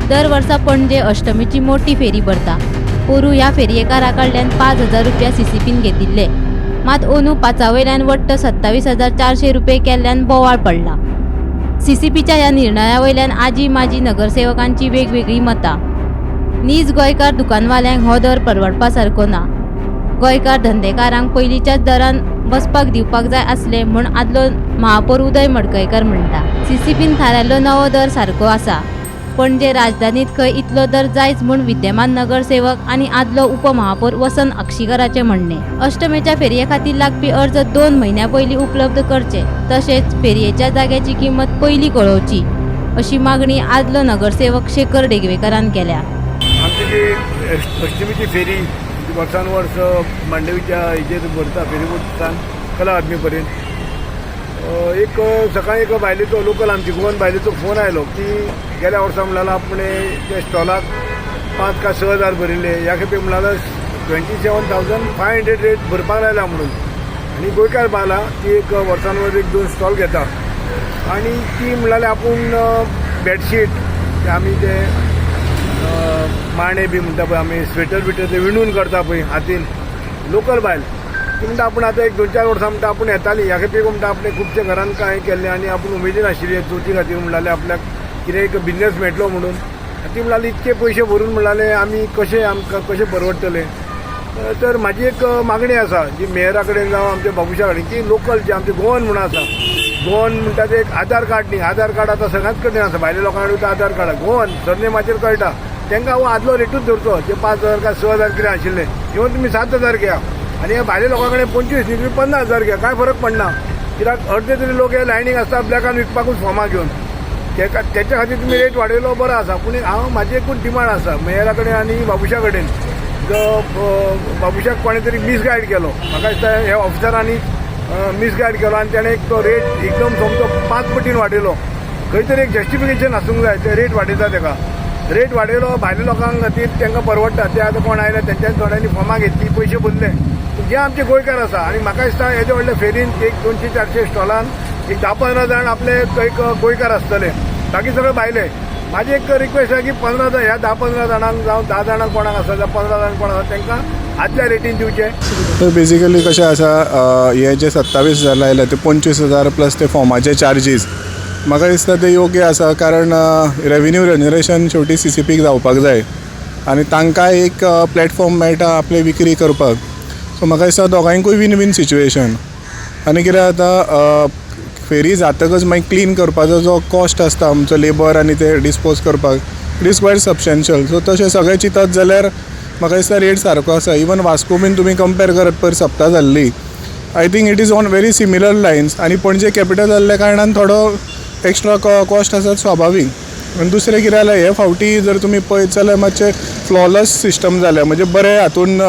दर वर्सा पणजे अष्टमीची मोठी फेरी भरता. पोरूं ह्या फेरयेकारा कडल्यान 5000 रुपया सीसीपीन घेतिल्ले. मात अंदू 5 वयल्यान वट्ट 27,400 रुपये केल्ल्यान बोवाळ पडला. सीसीपीच्या ह्या निर्णया वयल्यान आजी माजी नगरसेवकांची वेगवेगळी मतां. नीज गोंयकार दुकानवाल्यांक हो दर परवडपा सारको ना. गोंयकार धंदेकारांक पयलींच्याच दरान बसपाक दिवपाक जाय आसले म्हूण आदलो महापौर उदय मडकयकार म्हणटा. सीसीपीन थारायल्लो नवो दर सारको आसा. पणजे राजधानीत खंय इतलो दर जायच म्हूण विद्यमान नगरसेवक आनी आदलो उपमहापौर वसंत आक्षीकराचें म्हणणें. अष्टमेच्या फेरये खातीर लागपी अर्ज 2 म्हयन्यां पयलीं उपलब्ध करचे, तशेंच फेरयेच्या जाग्याची किंमत पयलीं कळोवची अशी मागणी आदलो नगरसेवक शेखर डेगवेकारान केल्या. आमची जी अष्टमीची फेरी जी वर्सान वर्स मांडवीच्या हेजेर भरता, फेरी बोटान कला अकादमी पर्यंत, एक सकाळी एक बायलेचो, लोकल आमची गोवन बायलेचो फोन आयलो की गेल्या वर्सा म्हणल्यार आपणे त्या स्टॉलाक 5 का 6 हजार भरिल्ले, ह्या खेपे म्हणल्यार 27,500 रेट भरपाक लायला म्हणून. आनी गोंयकार बायलां ती एक वर्सान वर्स एक दोन स्टॉल घेता आनी ती म्हणल्यार आपूण बेडशीट आमी ते माणे बी म्हणटा पळय आमी, स्वेटर बिटर ते विणून करता पळय हातीन, लोकल बायल ती म्हणटा आपूण आतां एक 2-4 वर्सां म्हणटा आपूण येताली, ह्या खेपे म्हणटा आपणे खुबशे घरान कांय केल्लें आनी आपूण उमेदीन आशिल्ली चवथी खातीर, म्हणटाले आपल्याक कितें एक बिजनेस मेळटलो म्हणून. ती म्हणटाली इतके पयशे भरून म्हणटाले आमी कशें, आमकां कशें परवडटलें? तर म्हाजी एक मागणी आसा जी मेयरा कडेन जावं आमच्या बाबुशा कडेन की लोकल जे आमचे गोवन म्हणून आसा, गोवन म्हणटा ते एक आधार कार्ड न्ही, आधार कार्ड आतां सगळ्यांच कडेन आसा, भायल्या लोकां कडेन आधार कार्ड, गोवन सरनेमाचेर कळटा, तांकां हो आदलो रेटूच धरचो, जे 5000 काय 6 हजार कितें आशिल्ले, इवन तुमी 7000 घेया आनी ह्या भायल्या लोकां कडेन 25 न्ही, तुमी 50,000 घेया, कांय फरक पडना. कित्याक अर्दे तरी लोक हे लायनीक आसता ब्लॅकान विकपाकूच फॉर्मां घेवन, तेका तेच्या खातीर तुमी रेट वाडयलो बरो आसा. पूण हांव म्हाजी एकूच डिमांड आसा मेयरा कडेन आनी बाबुशा कडेन, जो बाबुशाक कोणें तरी मिसगायड केलो, म्हाका दिसता ह्या ऑफिसरांनी मिसगायड केलो आनी तेणें एक तो रेट एकदम सोमतो 5 पटीन वाडयलो. खंय तरी एक जस्टिफिकेशन आसूंक जाय ते रेट वाडयता तेका. रेट वाडयलो भायल्या लोकां खातीर, तांकां परवडटा. ते आतां कोण आयले तेंच्यांनी थोड्यांनी फॉर्मां घेतली, पयशे भरले. पूण जे आमचे गोंयकार आसा आनी म्हाका दिसता येदे व्हडले फेरीन एक 200-400 स्टॉलान एक 10-15 जाण आपले एक गोंयकार आसतले, बाकी सगळे भायले. म्हाजी एक रिक्वेस्ट आसा की 15 जाण, ह्या 10-15 जाणांक जावं 10 जाणांक कोणाक आसा जावं 15 जाणांक कोणाक आसा, तांकां आदल्या रेटीन दिवचे. तर बेजिकली कशें आसा, हे जे 27,000 लायले ते 25,000 प्लस ते फॉर्माचे चार्जीस, म्हाका दिसता ते योग्य आसा, कारण रेवेन्यू जनरेशन शेवटी सीसीपीक जावपाक जाय आनी तांकां एक प्लॅटफॉर्म मेळटा आपले विक्री करपाक. सो म्हाका दिसता दोगांयकूय वीन वीन सिच्युएशन. आनी कितें जाता, फेरी जातकच मागीर क्लीन करपाचो जो कॉस्ट आसता आमचो, लेबर आनी ते डिस्पोज करपाक, it is quite substantial. So तशें सगळें चिंतत जाल्यार म्हाका दिसता रेट सारको आसा. इवन वास्को बीन तुमी कंपेर करत पयर सप्ता जाल्ली, I think it is on very similar lines. आनी पणजे कॅपिटल जाल्ल्या कारणान थोडो एक्स्ट्रा कॉस्ट आसत स्वाभावीक. आनी दुसरें कितें जालें, हे फावटी जर तुमी पळयत जाल्यार मातशें फ्लॉलस सिस्टम जाल्या, म्हणजे बरें हातून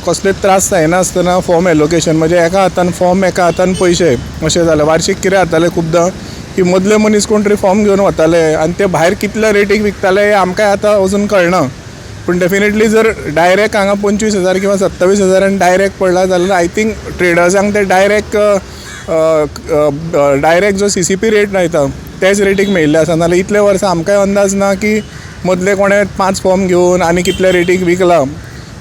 कसलेच त्रास जायनासतना फॉर्म एलोकेशन, म्हणजे एका हातान फॉर्म, एका हातान पयशे अशें जालें. वार्शीक कितें जातालें खुबदां की मदले मनीस कोण तरी फॉर्म घेवन वताले आनी ते भायर कितल्या रेटीक विकताले हें आमकांय आतां अजून कळना. पूण डेफिनेटली जर डायरेक्ट हांगा 25,000 किंवा 27 हजारान डायरेक्ट पडला जाल्यार I think ट्रेडर्सांक ते डायरेक्ट डायरेक्ट जो सीसीपी रेट लायता तेच रेटीक मेळिल्ले आसा. नाल्यार इतले वर्सां आमकांय अंदाज ना की मदले कोणे 5 फॉर्म घेवन आनी कितल्या रेटीक विकला.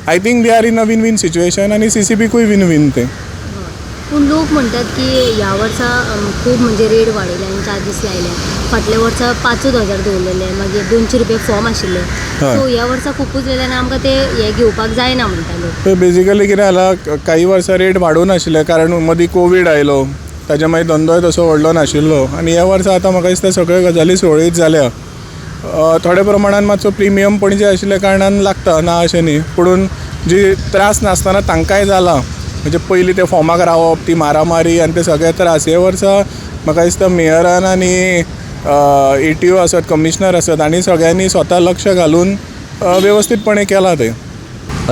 I think they are in a win win situation आनी सीसीपीकूय वीन वीन तें. पूण लोक म्हणटात की ह्या वर्सा खूब म्हणजे रेट वाडयल्या आनी चार्जीस लायल्या. फाटल्या वर्सा 5च हजार दवरलेले, मागीर 200 रुपया फॉर्म आशिल्ले. सो ह्या वर्सा खुबूच जाल्यार आनी आमकां ते हे घेवपाक जायना म्हणटा लोक. तर बेजिकली कितें जालां, काही वर्सां रेट वाडूं नाशिल्ले, कारण मदीं कोवीड आयलो, ताच्या मागीर धंदोय तसो व्हडलो नाशिल्लो. आनी ह्या वर्सा आतां म्हाका दिसता सगळ्यो गजाली सुरळीत जाल्या. थोड्या प्रमाणान मातसो प्रिमियम पणजे आशिल्ल्या कारणान लागता, ना अशें न्ही, पुणून जी त्रास नासतना तांकांय जाला, म्हणजे पयलीं ते फॉर्माक रावप, ती मारामारी आनी ते सगळे त्रास, हे वर्सा म्हाका दिसता मेयरान आनी एटीओ आसत, कमिशनर आसत, आनी सगळ्यांनी स्वता लक्ष घालून वेवस्थीतपणे केलां तें.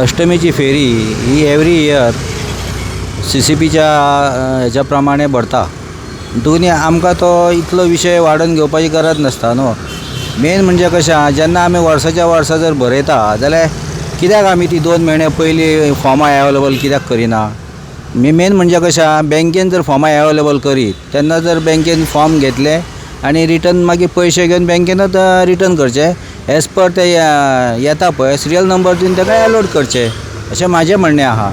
अष्टमीची फेरी ही एवरी इयर सीसीपीच्या हेच्या प्रमाणे भरता. दोनी आमकां तो इतलो विशय वाडोवन घेवपाची गरज नासता न्हू. मेन म्हणजे कशें आहा, जेन्ना आमी वर्साच्या वर्सा जर भरयता जाल्यार कित्याक आमी ती 2 म्हयने पयलीं फॉर्मां एवेलेबल कित्याक करिना? मेन म्हणजे कशें आहा, बँकेन जर फॉर्मां एवेलेबल करीत तेन्ना जर बँकेन फॉर्म घेतले आनी आनी रिटर्न मागीर पयशे घेवन बँकेनूच रिटर्न करचे एज पर ते येता पळय सिरियल नंबर दिवन ताका एलोट करचे अशें म्हाजें म्हणणें आहा.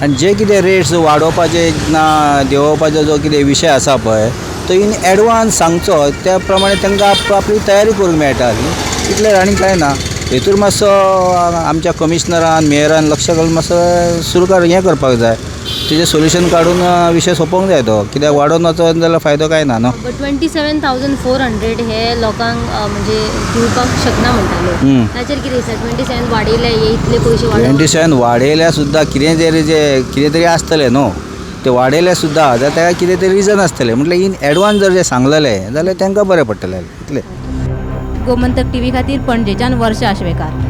आनी जे कितें रेट्स वाडोवपाचे ना देंवोवपाचो जो कितें विशय आसा पळय तो इन एडवान्स सांगचो, त्या प्रमाणे तांकां आपली तयारी करूंक मेळटा न्ही, इतलें आनी कांय ना. हेतूर मातसो आमच्या कमिशनरान मेयरान लक्ष घालून मातसो सुरू कर हें करपाक जाय, तेजें सोल्युशन काडून विशय सोंपोवंक जाय तो, कित्याक वाडोवन वचत जाल्यार फायदो कांय ना न्हू. बट 27,400 हे लोकांक म्हणजे दिवपाक शकना म्हणटा लोक, ताचेर कितें दिसता? 27 वाडयले हे इतले पयशे वाडोवन 27 वाडयल्या सुद्दां कितें तरी जे कितें तरी आसतलें न्हू, ते वाडयले सुद्दां जाल्यार ताका कितें तरी रिजन आसतलें, म्हटल्यार इन एडवान्स जर जे सांगलेलें जाल्यार तांकां बरें पडटलें इतलें. गोमंतक टीव्ही खातीर पणजेच्यान वर्षा आश्वेकार.